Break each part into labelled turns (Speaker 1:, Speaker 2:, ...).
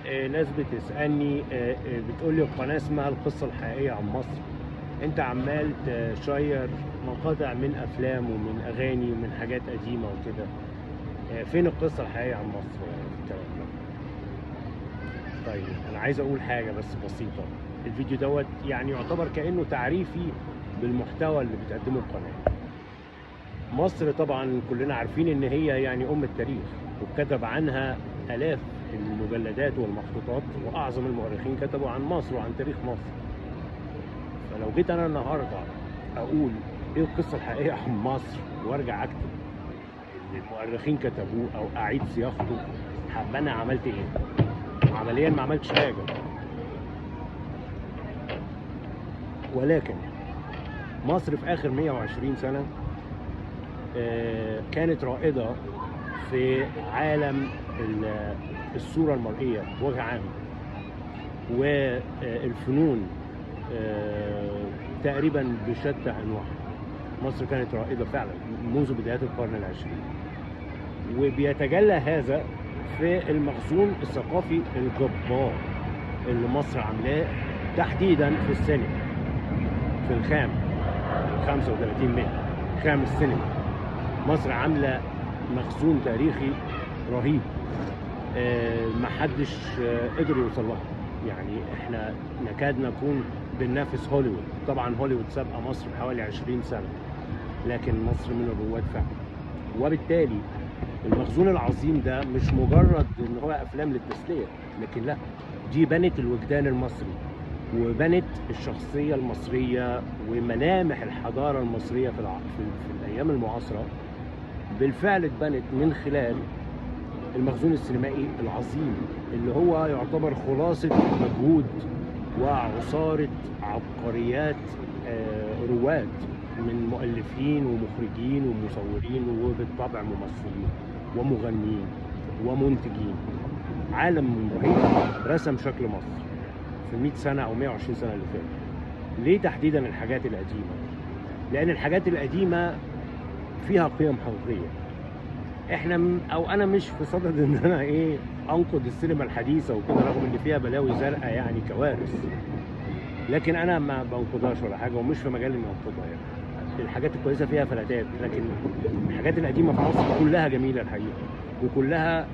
Speaker 1: ناس بتسالني، بتقول لي القناة اسمها القصة الحقيقية عن مصر، انت عمال تشير مقاطع من افلام ومن اغاني ومن حاجات قديمة وكده، فين القصة الحقيقية عن مصر يعني في الكلام ده؟ طيب انا عايز اقول حاجة بس بسيطة. الفيديو دوت يعني يعتبر كانه تعريفي بالمحتوى اللي بتقدمه القناة. مصر طبعا كلنا عارفين ان هي يعني ام التاريخ، واتكتب عنها الاف المجلدات والمخطوطات، واعظم المؤرخين كتبوا عن مصر وعن تاريخ مصر. فلو جيت انا النهارده اقول ايه القصة الحقيقية عن مصر وارجع اكتب اللي المؤرخين كتبوه او اعيد صياغته، هبقى انا عملت ايه؟ عمليا ما عملتش حاجة. ولكن مصر في اخر 120 سنة كانت رائدة في عالم الصورة المرئية بوجه عام، والفنون تقريبا بشتى انواعها. مصر كانت رائدة فعلا منذ بدايات القرن العشرين، وبيتجلى هذا في المخزون الثقافي الجبار اللي مصر عاملاه تحديدا في السينما، في الخام 35 متر خام السينما. مصر عامله مخزون تاريخي رهيب، محدش قدر يوصل لها. يعني احنا نكاد نكون بننافس هوليوود. طبعا هوليوود سابقه مصر بحوالي 20 سنة، لكن مصر من الرواد فعلا. وبالتالي المخزون العظيم ده مش مجرد ان هو افلام للتسليه، لكن لا، دي بنت الوجدان المصري وبنت الشخصية المصرية وملامح الحضارة المصرية في الايام المعاصرة. بالفعل اتبنت من خلال المخزون السينمائي العظيم اللي هو يعتبر خلاصة مجهود وعصارة عبقريات رواد من مؤلفين ومخرجين ومصورين وبالطبع ممثلين ومغنيين ومنتجين. عالم رهيب رسم شكل مصر في 100 سنة أو 120 سنة اللي فاتوا. ليه تحديدا الحاجات القديمة؟ لأن الحاجات القديمة فيها قيم حقيقية. احنا او انا مش في صدد ان انا انقد السينما الحديثة وكده، رغم ان فيها بلاوي زرقاء يعني كوارث، لكن انا ما بنقدهاش ولا حاجة، ومش في مجال اني انقدها. يعني الحاجات الكويسة فيها فلاتات، لكن الحاجات القديمة في مصر كلها جميلة الحقيقة، وكلها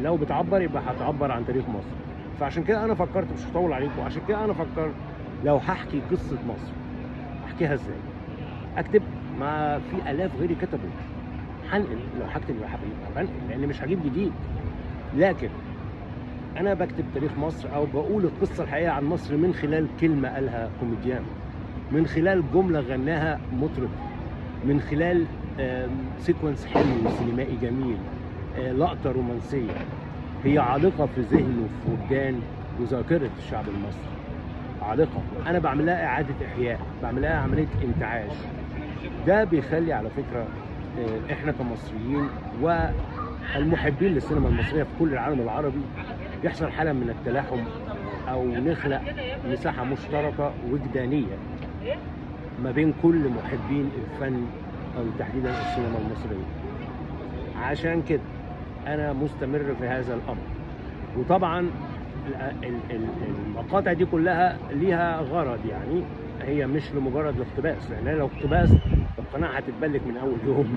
Speaker 1: لو بتعبر يبقى هتعبر عن تاريخ مصر. فعشان كده انا فكرت، مش هطول عليكم، عشان كده انا فكرت لو هحكي قصة مصر احكيها ازاي؟ اكتب؟ ما في الاف غيري كتبوا. هنقل، لو هكتب يبقى بنقل، لان مش هجيب جديد. لكن انا بكتب تاريخ مصر او بقول القصة الحقيقية عن مصر من خلال كلمة قالها كوميديان، من خلال جملة غناها مطرب، من خلال sequence حلو سينمائي جميل، لقطة رومانسية هي عالقة في ذهن وفي وجدان وذاكره الشعب المصري، عالقة. انا بعملها اعاده احياء، بعملها عملية انتعاش. ده بيخلي على فكرة احنا كمصريين والمحبين للسينما المصرية في كل العالم العربي يحصل حاله من التلاحم، او نخلق مساحة مشتركة وجدانيه ما بين كل محبين الفن او تحديدا السينما المصرية. عشان كده انا مستمر في هذا الامر. وطبعا المقاطع دي كلها ليها غرض، يعني هي مش لمجرد الاقتباس، لان لو اقتباس القناة هتتبلك من اول يوم.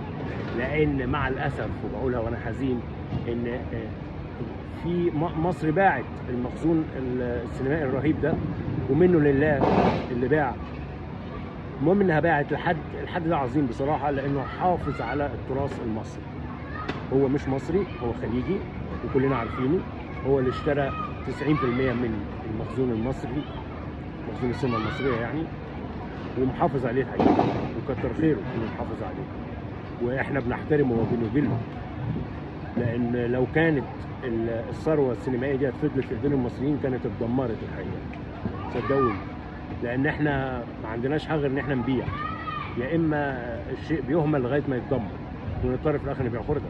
Speaker 1: لان مع الاسف، وبقولها وانا حزين، ان في مصر باعت المخزون السينمائي الرهيب ده، ومنه لله اللي باع. المهم انها باعت الحد ده عظيم بصراحة، لانه حافظ على التراث المصري. هو مش مصري، هو خليجي وكلنا عارفينه، هو اللي اشترى 90% من المخزون المصري، مخزون السينما المصرية يعني، ومحافظ عليه الحقيقة، وكتر خيره انه محافظ عليه، واحنا بنحترمه وبنجله. لان لو كانت الثروة السينمائية دي فضلت في ايدين المصريين كانت اتدمرت الحقيقة، صدقوني. لان احنا ما عندناش حاجة غير ان احنا نبيع، يا اما الشيء بيهمل لغاية ما يتدمر ونضطر في الاخر نبيع خرده.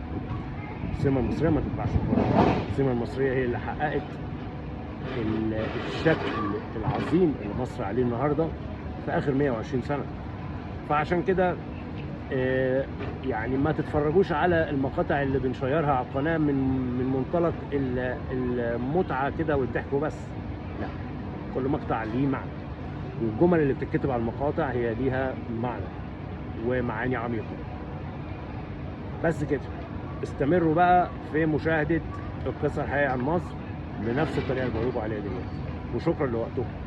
Speaker 1: السينما المصرية ما تتباعش خرده، السينما المصرية هي اللي حققت الشكل العظيم اللي مصر عليه النهارده في اخر 120 سنة. فعشان كده يعني ما تتفرجوش على المقاطع اللي بنشيرها على القناة من منطلق المتعة كده والضحك وبس. لا، كل مقطع ليه معنى، والجمل اللي بتتكتب على المقاطع هي ليها معنى ومعاني عميقة. بس كده، استمروا بقى في مشاهدة القصة الحقيقية عن مصر بنفس الطريقة اللي بقولكم عليها دلوقتي، وشكرا لوقتكم.